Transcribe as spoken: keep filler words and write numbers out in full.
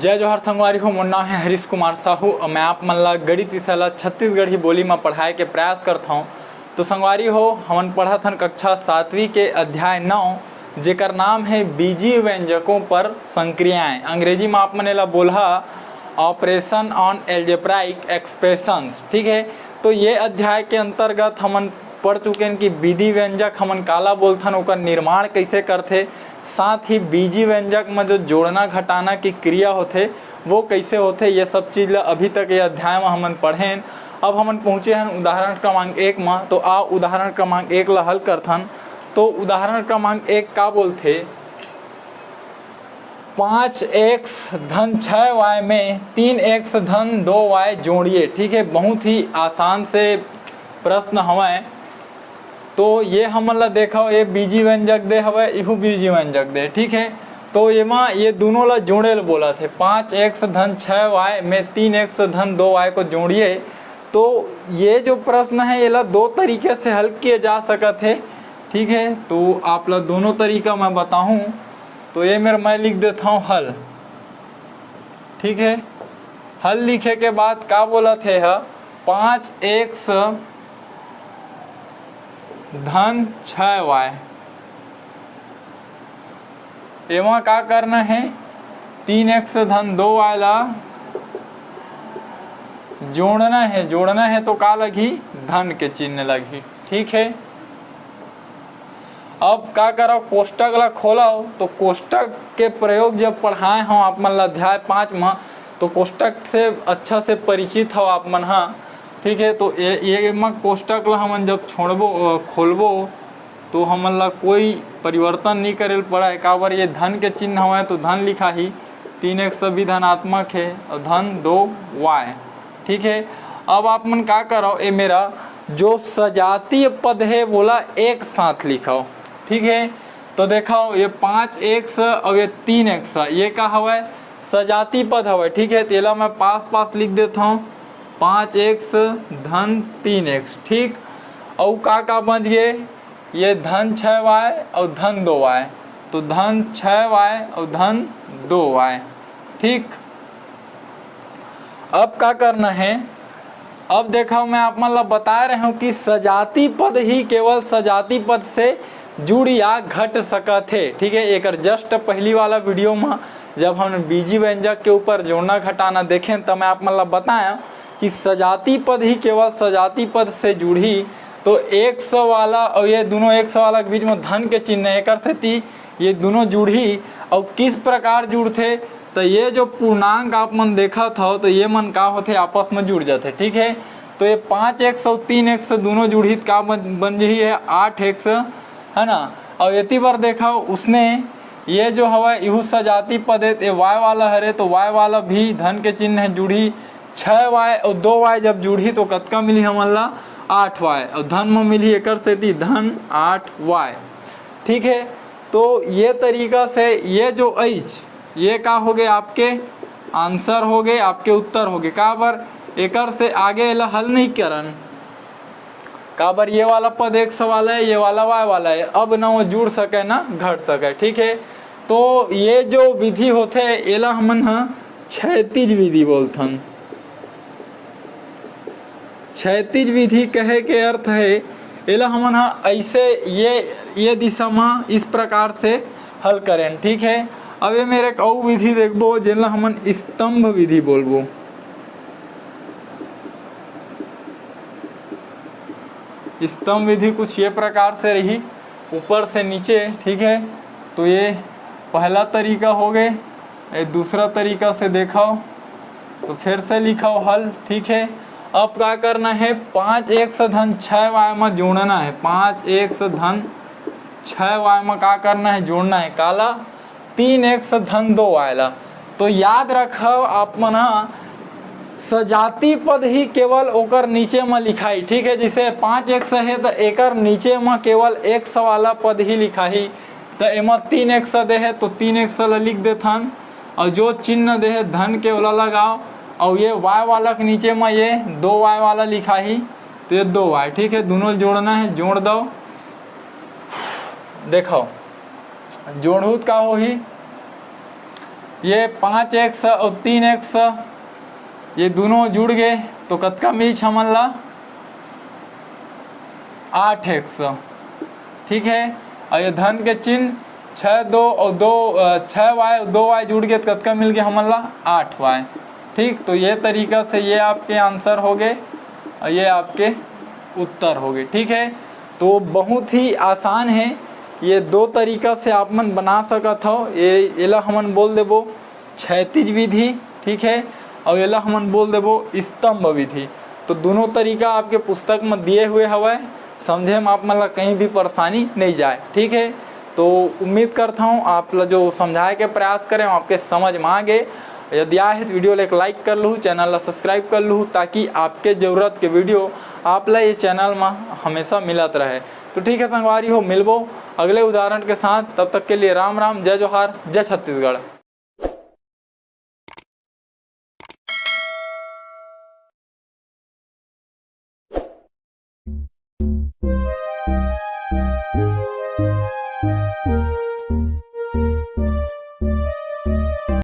जय जोहार संगवारी हो, मोर नाम है हरीश कुमार साहू और मैं आप मन ला गणित विषय ला छत्तीसगढ़ी बोली में पढ़ाए के प्रयास करत हौं। तो संगवारी हो, हमन पढ़त हन कक्षा सातवीं के अध्याय नौ, जेकर नाम है बीजी व्यंजकों पर संक्रियाएं। अंग्रेजी में आप मन एला बोलहा Operation on Algebraic Expressions, ठीक है। तो ये अध्याय के अंतर्गत हमन पढ़ चुके हैं कि बीजी व्यंजक हमन काला बोलथन, ओकर निर्माण कैसे करथे, साथ ही बीजी व्यंजक में जो जोड़ना घटाना की क्रिया होथे वो कैसे होथे, ये सब चीज ला अभी तक ये अध्याय में हमन पढ़ेन। अब हमन पहुँचे हन उदाहरण क्रमांक एक में, तो आ उदाहरण क्रमांक एक ला हल करथन। तो उदाहरण क्रमांक एक का बोलथे, पाँच एक्स धन छः वाई में तीन एक्स धन दो वाई जोड़िए। ठीक है, बहुत ही आसान से प्रश्न हवय। तो ये हमन ला देखव, ये बीजी व्यंजक दे हवय, इहू बीजी व्यंजक दे, ठीक है। तो एमा ये दोनों ला जोड़े ल बोलत हे, पाँच एक्स धन छः वाई में तीन एक्स धन दो वाई को जोड़िए। तो ये जो प्रश्न है, एला दो तरीके से हल किए जा सकत है, ठीक है। तो आप ला दोनों तरीका मैं बताहूँ। तो ये मेर मैं लिख देता हूँ हल, ठीक है। हल लिखे के बाद का बोलत हे ह, पाँच एक्स धन छः वाई। एमा का करना है, तीन एक्स धन दो वाई ला जोड़ना है। जोड़ना है तो का लगही, धन के चिन्ह लगही, ठीक है। अब का करव, कोष्टक ला खोलव। तो कोष्टक के प्रयोग जब पढ़ाए हव आप मन ला अध्याय पाँच म, तो कोष्टक से अच्छा से परिचित हव आप मन ह, ठीक है। तो ये, ये म कोष्टक ला हमन जब छोड़बो, अ, खोलबो, तो हमन ला कोई परिवर्तन नहीं करे ल पड़य, काबर ये धन के चिन्ह हवय तो धन लिखाही, तीन एक्स भी धनात्मक है और धन दो वाई, ठीक है। अब आप मन का करव, ये मेरा जो सजातीय पद है वोला एक साथ लिखव, ठीक है। तो देखव, ये पाँच एक्स और ये तीन एक्स, ये का हवय, सजातीय पद हवय, ठीक है। तेला मैं पास पास लिख देता हूँ, पाँच एक्स धन तीन एक्स, ठीक। और का का बच गए, ये धन छः वाई और धन दो वाई, तो धन छः वाई और धन दो वाई, ठीक। अब का करना है, अब देखव, मैं आप मन ला बता रहे हूँ कि सजातीय पद ही केवल सजातीय पद से जुड़ या घट सकत हे, ठीक है। एकर just पहली वाला वीडियो में जब हम बीजी व्यंजक के ऊपर जोड़ना घटाना देखें, तब मैं आप मन ला बताया कि सजातीय पद ही केवल सजातीय पद से जुड़ही। तो एक्स वाला और ये दोनों एक्स वाला के बीच में धन के चिन्ह है, एकर सेती ये दोनों जुड़ही। और किस प्रकार जुड़थे, तो ये जो पूर्णांक आप मन देखत हव, तो ये मन का होथे, आपस में जुड़ जाथे, ठीक है। तो ये पाँच एक्स और तीन एक्स दोनों जुड़ही, तो का बन, बन जही है, आठ एक्स, है ना। और एती बर देखव, उसने ये जो हवय, इहू सजातीय पद हे, ये वाई वाला हरे, तो वाई वाला भी धन के चिन्ह है, जुड़ही। छः वाई और दो वाई जब जुड़ही, तो कतका मिलही हमन ला? आठ वाई, और धन में मिलही, एकर सेती धन आठ वाई, ठीक है। तो ये तरीका से ये जो अइच, ये का हो गए, आपके आंसर हो गए, आपके उत्तर हो गए। काबर? एकर से आगे एला हल नहीं करन, काबर ये वाला पद एक्स वाला है, ये वाला वाई वाला है, अब ना वो जुड़ सके ना घट सके, ठीक है। तो ये जो विधि होथे, एला हमन ह क्षैतिज विधि बोलथन। क्षैतिज विधि कहे के अर्थ है, एला हमन ह ऐसे ये, ये दिशा म इस प्रकार से हल करेन, ठीक है। अब ये मेर एक अउ विधि देखबो, जेन ला हमन स्तंभ विधि बोलबो। स्तंभ विधि कुछ ये प्रकार से रही, ऊपर से नीचे, ठीक है। तो ये पहला तरीका हो गए। ये दूसरा तरीका से देखव, तो फिर से लिखव हल, ठीक है। अब का करना है, पाँच एक्स धन छः वाई में जोड़ना है। पाँच एक्स धन छः वाई में का करना है, जोड़ना है काला, तीन एक्स धन दो वाई ला। तो याद रखव आप मन ह, सजातीय पद ही केवल ओकर नीचे म लिखाई, ठीक है। जैसे पाँच एक्स है, तो एकर नीचे म केवल एक्स वाला पद ही लिखाही। तो एमा तीन एक्स दे है, तो तीन एक्स ला लिख देथन, और जो चिन्ह दे है धन के, ओला लगाओ, और ये वाई वाला के नीचे म ये दो वाई वाला लिखाही, तो ये दो वाई, ठीक है। दोनों जोड़ना है, जोड़ दो। देखो, जोड़हू त का होही, ये पाँच एक्स अउ तीन एक्स, ये दोनों जुड़ गे तो कतका मिलही हमन ला? आठ एक्स। ठीक है, अउ ये धन के चिन्ह, छः दो अउ दो, अ, छः वाई अउ दो वाई जुड़ गे तो कतका मिल गे हमन ला? आठ वाई। ठीक, तो ये तरीका से ये आपके आंसर हो गे अउ ये आपके उत्तर हो गे। ठीक है, तो बहुत ही आसान है, ये दो तरीका से आप मन बना सकत हो। ये, एला हमन बोल देबो क्षैतिज विधि, ठीक है, अउ एला हमन बोल देबो स्तंभ विधि। तो दोनों तरीका आपके पुस्तक में दिए हुए हवय, समझे में आप मन ला कहीं भी परेशानी नहीं जाए। ठीक है, तो उम्मीद करता हूँ आप ला जो समझाए के प्रयास करें आपके समझ में आ गे। यदि आए हे तो वीडियो ला एक लाइक कर लूँ, चैनल ला सब्सक्राइब कर लूँ, ताकि आपके जरूरत के वीडियो आप ला ये चैनल में हमेशा मिलत रहे। तो ठीक है संगवारी हो, मिलबो अगले उदाहरण के साथ। तब तक के लिए राम राम, जय जोहार, जय छत्तीसगढ़।